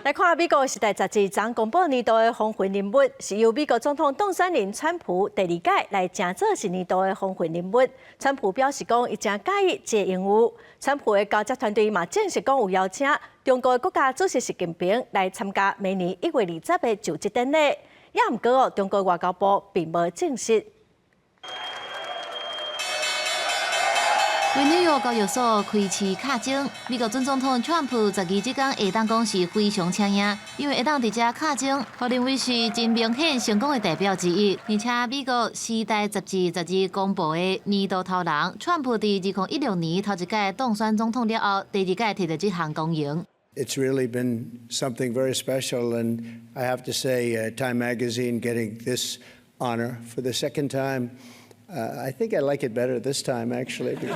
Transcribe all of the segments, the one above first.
來看美國時代雜誌昨公布年度的風雲人物，是由美國總統當選人川普第二屆來成做是年度的風雲人物。川普表示講，伊誠佮意這個榮譽。川普的交接團隊嘛證實講有邀請中國的國家主席習近平來參加明年1月20的就職典禮。也毋過哦，中國外交部並無證實。為紐約交易所開市敲鐘，美國準總統川普十二這工會當講是非常請贏，因為會當佇遮敲鐘，予認為是真明顯成功的代表之一。而且美國時代雜誌十二公布的年度頭人，川普佇2016年頭一屆當選總統了後，第二屆摕著這項光榮。 It's really been something very special, and I have to say, Time Magazine getting this honor for the second time. I think I like it better this time, actually, because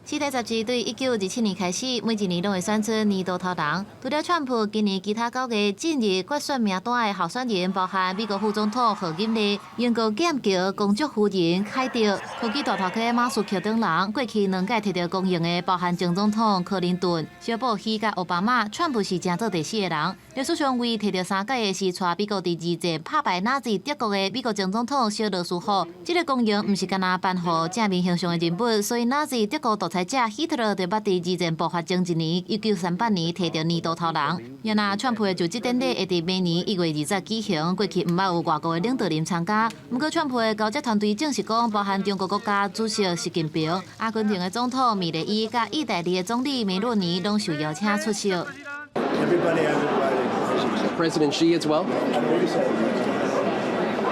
時代雜誌對1927年開始，每一年攏會選出年度頭人。除了川普，今年其他九个進入決選名單的候選人，包含美國副總統賀錦麗、英國劍橋公爵夫人凱特、科技大頭殼馬斯克等人。過去兩屆摕著光榮的，包含前總統柯林頓、小布希佮奧巴馬。川普是成做第四个人。歷史上唯摕著三屆的是帶美國佇二戰拍敗納粹德國的美國前總統小羅斯福。這个光榮毋是干焦頒予正面形象的人物，所以納粹德國獨裁者希特勒就捌佇二戰爆發前一年，1938年摕著年度頭人。若那川普的就職典禮會佇明年1月20舉行，過去毋捌有外國的領導人參加。毋過川普的交接團隊證實講，包含中國國家主席習近平、阿根廷的總統米雷伊佮意大利的總理梅洛尼攏受邀請出席。 President Xi as well.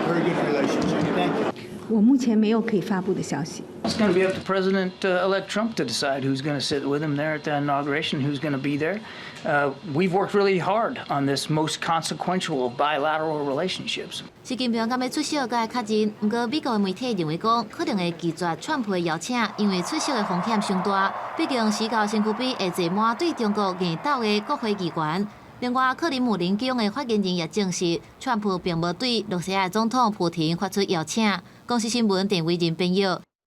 Very good relationship. Thank you. 我目前沒有可以發布的消息。 It's going to be up to President-elect Trump to decide who's going to sit with him there at the inauguration, who's going to be there. We've worked really hard on this most consequential of bilateral relationships. 習近平敢欲出席，閣愛確認。毋過美國的媒體認為講，可能會拒絕川普的邀請，因為出席的風險傷大。畢竟死到身軀邊會坐滿對中國硬鬥的國會議員。另外，克里姆林宮的發言人也證實，川普並無對羅西亞總統普廷發出邀請。公視新聞鄭偉仁編譯。